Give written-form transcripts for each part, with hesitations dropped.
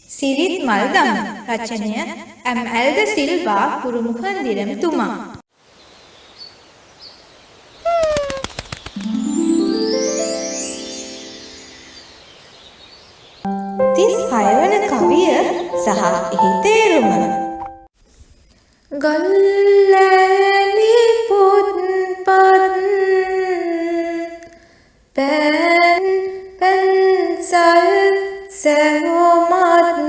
සිරිත් මල්දම රචනය ඇම් ඇල් ද සිල්වා කුරුමුහන්දිරම් තුමා. 36 වන කවිය සහ එහි තේරුම. ගල්ලෑලි පොත්පත් පෑන් පැන්සල් සැහොමත්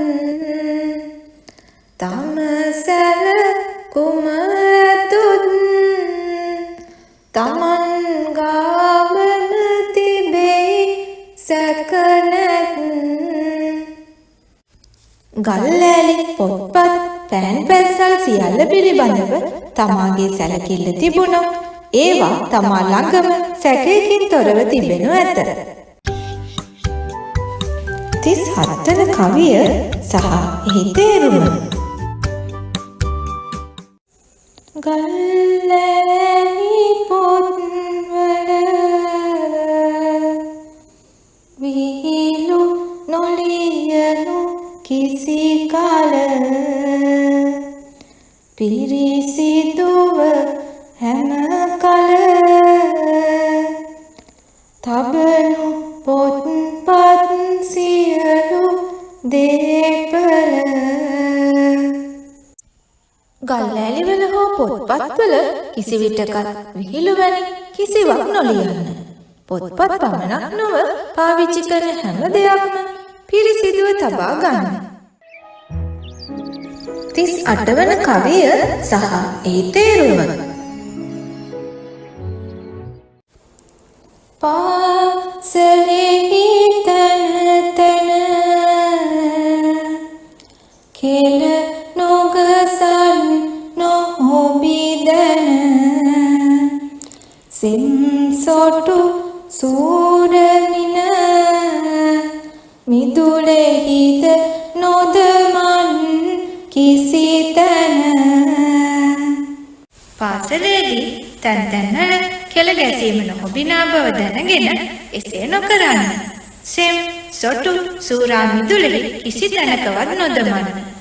තම සැලකුම ඇතුත් තමන් ගාවම තිබෙයි සැක නැත්. ගල්ලෑලි පොත්පත් පෑන් පැන්සල් සියල්ල පිළිබඳව තමාගේ සැලකිල්ල තිබුණොත් ඒවා තමා ළඟම සැකයකින් තොරව තිබෙනු ඇත. 37 වන කවිය සහ එහි තේරුම. ගල්ලෑලි පොත්වල විහිළු නොලියනු කිසි කල පිරිසිදුව හැම කල තබනු පොත්පත් සියලු දේපල. ගල්ලෑලිවල හෝ පොත්පත්වල කිසිවිටකත් විහිළු වැනි කිසිවක් නොලියන්න. පොත්පත් පමණක් නොව පාවිච්චි කරන හැම දෙයක්ම පිරිසිදුව තබා ගන්න. 38 වන කවිය සහ ඒ තේරුම. පාසලෙහි තැන තැන කෙල නොගසන් නොහොබිදැන සෙම් සොටු සූරමින මිදුලෙහිද නොදමන් කිසි තැන. පාසලේදී තැන් තැන්වල කෙළ ගැසීම නොහොබිනා බව දැනගෙන එසේ නොකරන්න. සෙම් සොටු සූරා මිදුලෙහි කිසි තැනකවත් නොදමන්න.